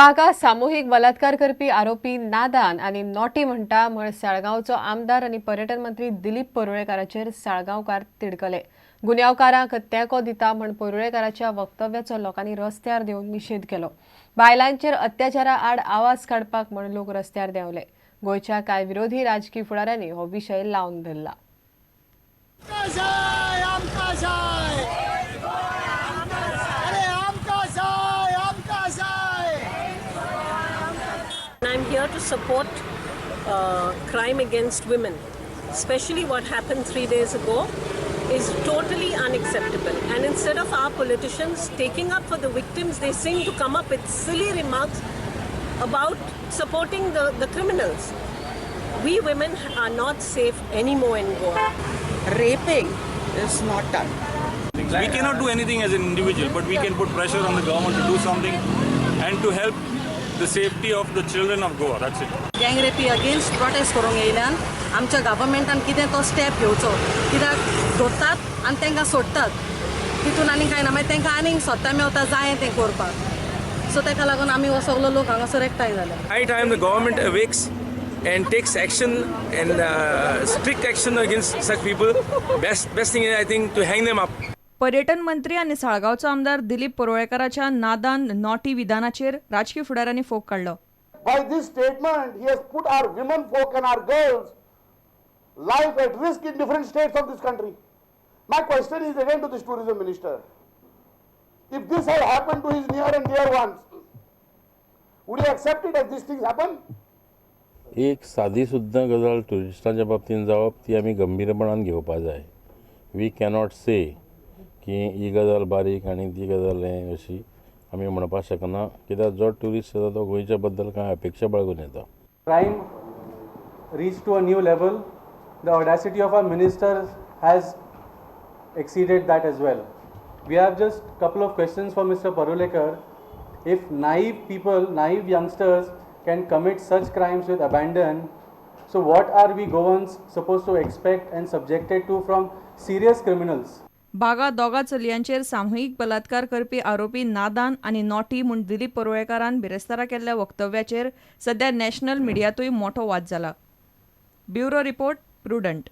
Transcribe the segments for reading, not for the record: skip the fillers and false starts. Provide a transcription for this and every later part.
बागा सामुहीक बलात्कार करपी आरोपी नादान आनी नॉटी म्हणटा म्हण साळगांवचो आमदार आनी पर्यटन मंत्री दिलीप परुळेकाराचेर साळगांवकार तिडकले. गुन्यांवकारांक तेंको दिता म्हण परुळेकाराच्या वक्तव्याचो लोकांनी रस्त्यार देंवन निशेध केलो. बायलांचेर अत्याचारा आड आवाज काडपाक म्हण लोक रस्त्यार देंवले. गोंयच्या कांय विरोधी राजकी फुडाऱ्यांनी हो विशय लावन धरला. जाय आमकां जाय, अरे आमकां जाय, आमकां जाय. I'm here to support crime against women, especially what happened 3 days ago is totally unacceptable. And instead of our politicians taking up for the victims, they seem to come up with silly remarks about supporting the criminals. We women are not safe anymore in Goa. Raping is not done. We cannot do anything as an individual, but we can put pressure on the government to do something and to help the safety of the children of Goa. That's it. Gang रेपी against protest करूंक येयल्यान आमच्या गव्हर्मेंटान कितें तो step घेवचो, कित्याक धरतात आनी तांकां सोडटात, तितून आनी कांय ना. मागीर तांकां आनीक सत्ता मेवता जायें तें करपाक. सो ताका लागून आमी हो सगलो लोक हांगासर एकठांय जाले. High time the government awakes and takes action and strict action against such people. Best thing is, I think, to hang them up. पर्यटन मंत्री आनी साळगांवचो आमदार दिलीप परुळेकाराच्या नादान नॉटी विधानाचेर राजकी फुडाऱ्यांनी फोग काडलो. By this statement, he has put our women folk and our girls' life at risk in different states of this country. My question is again to this tourism minister. If this had happened to his near and dear ones, would he accept it as these things happen? एक सादी सुद्दां गजाल ट्युरिस्टांच्या बाबतींत जावप ती आमी गंभीरपणान घेवपा जाय. We cannot से की ही गजाल बारीक आनी ती गजाल हें, अशी आमी म्हणपाक शकना, कित्याक जो ट्युरिस्ट येता तो गोंयच्या बद्दल कांय अपेक्षा बाळगून येता. Crime reached to a new level. The audacity of our minister has exceeded that as well. We have just couple of questions for Mr. Parulekar. If naive people, naive youngsters can commit such crimes with abandon, so what are we Goans supposed to expect and subjected to from serious criminals? Baga दोगा चलयांचेर सामुहीक बलात्कार करपी आरोपी नादान आनी naughty म्हूण दिलीप परुळेकारान बिरेस्तारा केल्ल्या वक्तव्याचेर सध्या नॅशनल मिडियांतूय मोठो वाद जाला. Bureau report, prudent.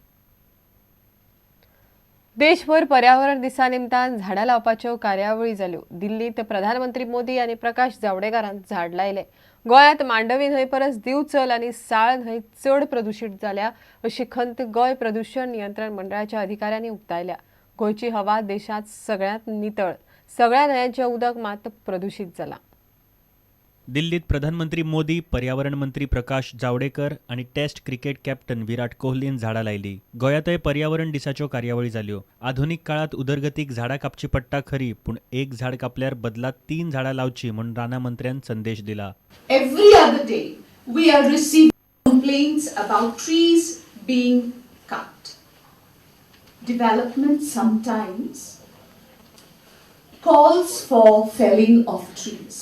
देशभर पर्यावरण दिसा निमतान झाडां लावपाच्यो कार्यावळी जाल्यो. दिल्लीत प्रधानमंत्री मोदी आनी प्रकाश जावडेकरान झाड लायले. गोंयांत मांडवी न्हंय परस दिवचल आनी साळ न्हंय चड प्रदुशीत जाल्या अशी खंत गोंय प्रदूषण नियंत्रण मंडळाच्या अधिकाऱ्यांनी उक्तायल्या. गोंयची हवा देशांत सगळ्यांत नितळ. सगळ्या न्हंयांचें उदक मात प्रदुशीत जालां. दिल्लीत प्रधानमंत्री मोदी, पर्यावरण मंत्री प्रकाश जावडेकर आनी टेस्ट क्रिकेट कॅप्टन विराट कोहलीन झाडां लायली. गोंयांतय पर्यावरण दिसाच्यो कार्यावळी जाल्यो. आधुनीक काळात उदरगतीक झाडां कापची पडटा खरी, पूण एक झाड कापल्यार बदला तीन झाडां लावची म्हूण रानां मंत्र्यान संदेश दिला. Every other day, we are receiving complaints about trees being cut. Development sometimes calls for felling of trees.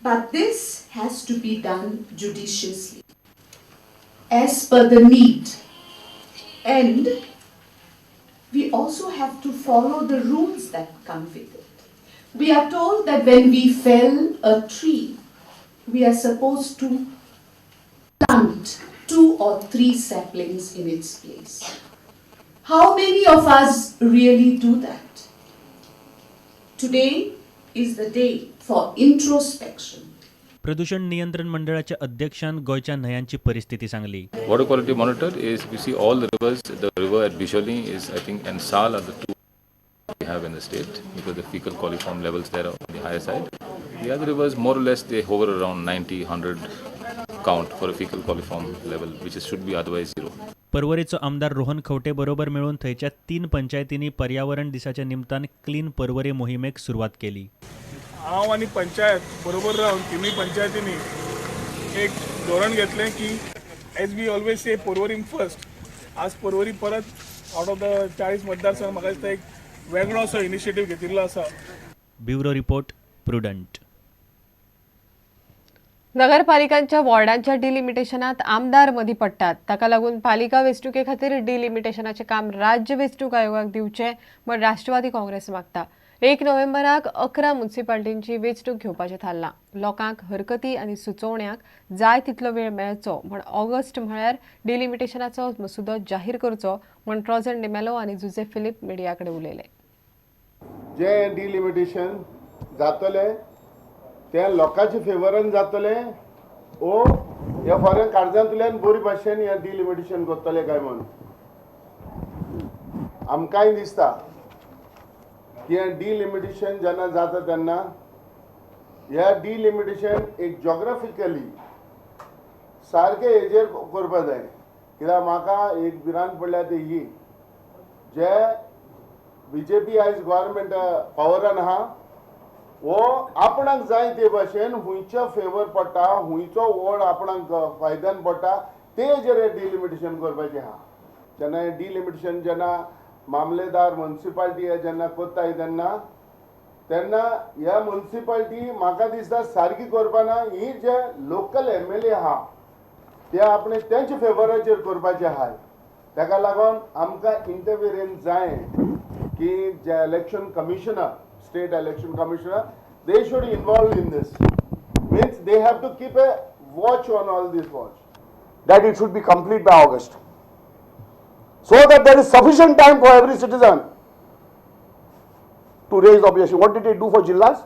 But this has to be done judiciously, as per the need. And we also have to follow the rules that come with it. We are told that when we fell a tree, we are supposed to plant two or three saplings in its place. How many of us really do that? Today is the day for introspection. प्रदूषण नियंत्रण मंडळाच्या अध्यक्षान गोंयच्या न्हंयांची परिस्थिती सांगली. Water quality monitor is, we see all the rivers, the river at Bicholim is, I think, and Sal are the two we have in the state because the fecal coliform levels there are on the higher side. The other rivers, more or less, they hover around 90, 100 count for a fecal coliform level, which is, should be otherwise zero. पर्वरेचो आमदार रोहन खंवटे बरोबर मेळून थंयच्या तीन पंचायतींनी पर्यावरण दिसाच्या निमतान clean पर्वरे मोहिमेक सुरवात केली. हांव आनी पंचायत बरोबर रावन तिनूय पंचायतींनी एक धोरण घेतलें की, as we always say, Porvorim first. आज पर्वरी परत आवट ऑफ the 40 मतदारसंघ म्हाका दिसता एक वेगळो असो इनिशिएटीव घेतिल्लो आसा. Bureau report, prudent. नगरपालिकांच्या वॉर्डांच्या डिलिमिटेशनात आमदार मदीं पडटात. ताका लागून पालिका वेंचणुके खातीर डिलिमिटेशनाचें काम राज्य वेंचणूक आयोगाक दिवचें म्हूण राष्ट्रवादी काँग्रेस मागता. 1 नोव्हेंबराक 11 मुन्सिपाल्टींची वेंचणूक घेवपाचें थारलां. लोकांक हरकती आनी सुचोवण्यांक जाय तितलो वेळ मेळचो म्हूण ऑगस्ट म्हळ्यार डिलिमिटेशनाचो मसुदो जाहीर करचो म्हूण ट्रॉजन डिमेलो आनी जुझे फिलीप मिडिया कडेन उलयले. जे डिलिमिटेशन जातलें ते लोकांच्या फेवरान जातले ओ ह्या फॉरेन कागजांतल्यान बरी भाशेन हें डिलिमिटेशन करतले काय म्हूण आमकांय दिसता की हें डिलिमिटेशन जेन्ना जाता तेन्ना ह्या डिलिमिटेशन एक जॉग्राफिकली सारकें हेजेर करपा जाय. कित्याक म्हाका एक भिरांत पडल्या ती ही जे बीजेपी आयज गव्हर्मेंट पावरान आहा वो आपणाक जाय ते भाशेन हुंयचो फेवर पडटा हुंयचो वोड आपणाक फायद्यान पडटा तेजेर डिलिमिटेशन करपाचें आहा. जेन्ना डिलिमिटेशन जेन्ना मामलेदार मुन्सिपाल्टी जेन्ना करताय तेन्ना तेन्ना ह्या मुन्सिपाल्टी म्हाका दिसता सारकी करपाना ही जे लोकल एमएलए आहा ते आपणे तेंच्या फेवराचेर करपाचें आहा. ताका लागून आमकां इंटरफिरन्स जाय की जे election commissioner state election commissioner, they should involve in this. Means they have to keep a watch on all this watch. That it should be complete by August. So that there is sufficient time for every citizen to raise objection. What did they do for jillas?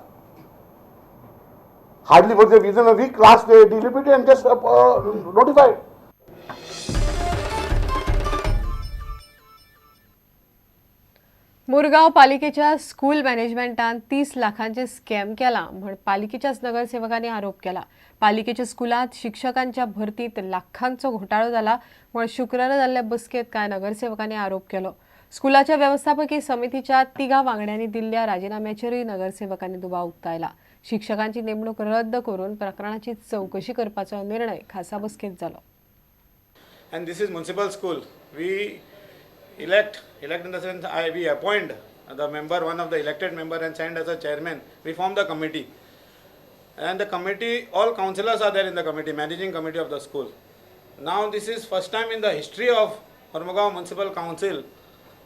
Hardly for the within a week, last they deliberated and just notified. Murgaon पालिकेच्या school मॅनेजमेंटान 30 लाखांचे scam केला म्हण पालिकेच्याच नगरसेवकांनी आरोप केला. पालिकेच्या स्कुलांत शिक्षकांच्या भरतीत लाखांचो घोटाळो जाला म्हण शुक्रारा जाल्ल्या बसकेंत कांय नगरसेवकांनी आरोप केलो. स्कुलाच्या वेवस्थापकी समितीच्या 3 वांगड्यांनी दिल्ल्या राजीनाम्याचेरूय नगरसेवकांनी दुबाव उक्तायला. शिक्षकांची नेमणूक रद्द करून प्रकरणाची चौकशी करपाचो निर्णय खासा बसकेंत जालो. And this is municipal school. We elect in the sense we appoint the member, one of the elected member, and send as a chairman. We form the committee, and the committee, all councillors are there in the committee, managing committee of the school. Now this is first time in the history of Mormugao Municipal Council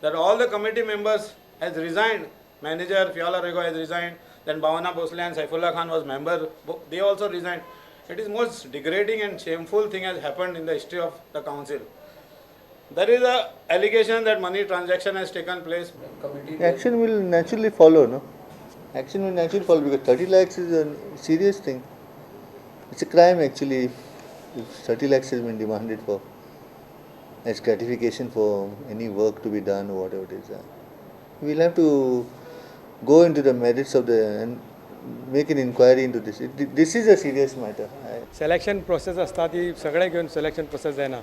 that all the committee members has resigned. Manager Fiala Rego has resigned, then Bhavana Bhosle and Saifullah Khan was member, they also resigned. It is most degrading and shameful thing has happened in the history of the council. There is a allegation that money transaction has taken place. Action will naturally follow, no? Action will naturally follow because 30 lakhs is a serious thing. It's a crime actually if 30 lakhs has been demanded for as gratification for any work to be done or whatever it is. We'll have to go into the merits of the and make an inquiry into this. This is a serious matter. Selection process असता ती सगळे घेवन selection process जायना.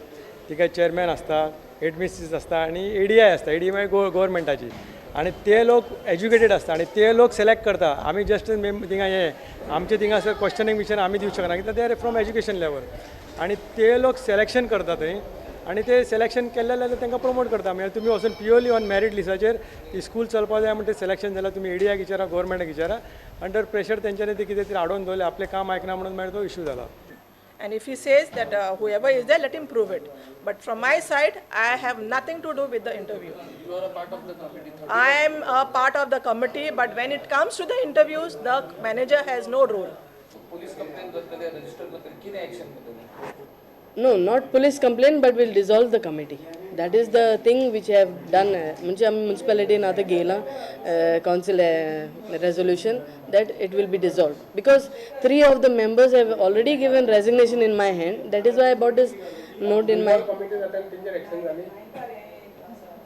तिका chairman आसता, administrator आसता आनी ADI आसता. एडीआय गव्हर्मेंटाची आनी ते लोक एज्युकेटेड आसता आनी ते लोक सिलेक्ट करता. आमी जस्ट थिंगा हें आमचे थिंगासर क्वेश्चनींग बिशन आमी दिवंक शकना कित्याक they are from education level आनी ते लोक सिलेक्शन करता थंय आनी ते सिलेक्शन केल्ले जाल्यार तांकां प्रमोट करता. म्हणजे तुमी वचून प्युअरली ऑन मेरीट लिस्टाचेर स्कूल चलपाक जाय म्हण ते सिलेक्शन जाल्यार तुमी एडीआयक विचारा, गव्हर्मेंटाक विचारा. अंडर प्रेशर तेंच्यांनी ते कितें तरी हाडून दवरलें, आपलें काम आयकना म्हणून मागीर तो इशू जाला. And if he says that whoever is there, let him prove it. But from my side, I have nothing to do with the interview. You are a part of the committee. I am a part of the committee, but when it comes to the interviews, the manager has no role. Police complaint करतले, register करतले, कितें action घेतले? No, not police complaint, but we'll dissolve the committee. That is the thing which I have done. म्हणजे आमी municipality आतां घेयलां council resolution that it will be dissolved because 3 of the members have already given resignation in my hand. That is why I bought this note in my.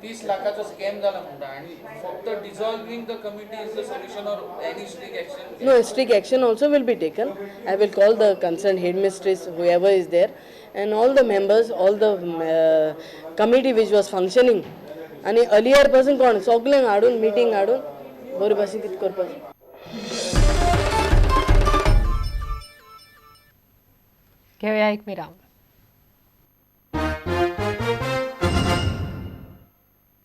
30 लाखाचो scam जाला म्हणटा आनी फक्त dissolving the committee is the solution or any strict action? No, strict action also will be taken. I will call the concerned headmistress, whoever is there, and all the members, all the committee which was functioning. आणि earlier person कोण सगळ्यांक हाडून meeting हाडून बरे भाशेन कितें करपाचें. घेवया एक विराम.